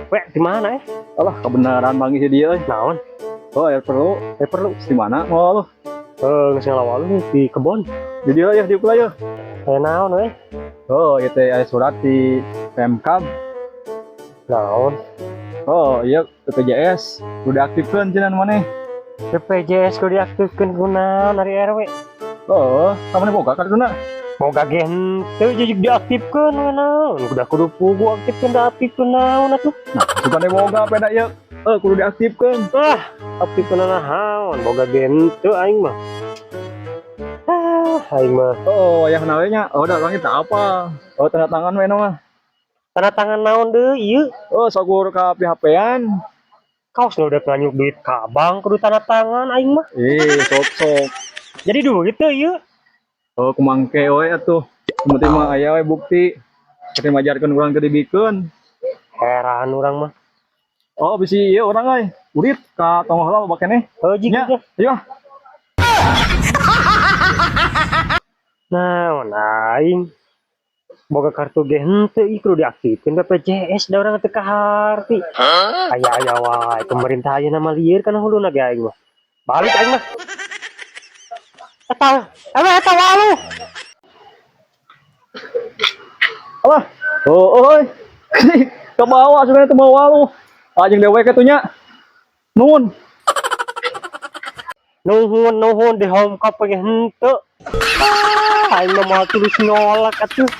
We, di mana eh? Alah, kebenaran manggih si dia euy. Naon? Oh, ya perlu. Eh, perlu. Di mana mau lu? Eh, geus ngalawalu di kebon. Di dia ya, di ya. Eh, naon we? Oh, itu ada surat di Pemkab. Naon? Oh, iya BPJS udah aktifkan cenah maneh. BPJS kudu diaktifkeun kunaon ari RW? Oh, kamu boga kartuna? Boga ge henteu jujug diaktifkeun we naon? Udah kudu pugu aktifkeun da aktifkeun naon atuh? Nah, sukane boga peda ieu. Eh, kudu diaktifkan. Ah, aktifkeun naon? Boga ge henteu aing mah. Ah, aing mah. Oh, yang nawe nya. Oh, udah orang kita apa? Oh, tanda tangan we mah. Tanda tangan naon deui ieu? Oh, sakur ka PHP-an. Kaos nu udah nganyuk duit ka bank kudu tanda tangan aing mah. Eh, sok sok. Jadi duit teu ieu. Oh, kumangke we atuh. Penting mah aya we bukti. Kita majarkeun urang teu dibikeun. Heran urang mah. Oh, bisi ieu urang euy. Urit ka tonggoh lah loba keneh. Heuh jig Nya, teh. ayo. Naon aing boga kartu ge henteu ieu kudu diaktifkeun BPJS da urang teu kaharti. Aya-aya wae pemerintah ayeuna mah lieur kana huluna ge aing mah. Balik aing mah. Eta, eta walu. Alah. Oh, oi. Ke bawah sebenarnya teu bawa lu. Anjing dewek atuh nya. Nuhun. Nuhun nuhun di home cup ge henteu. Ah, aing mah moal tulus nyolak atuh.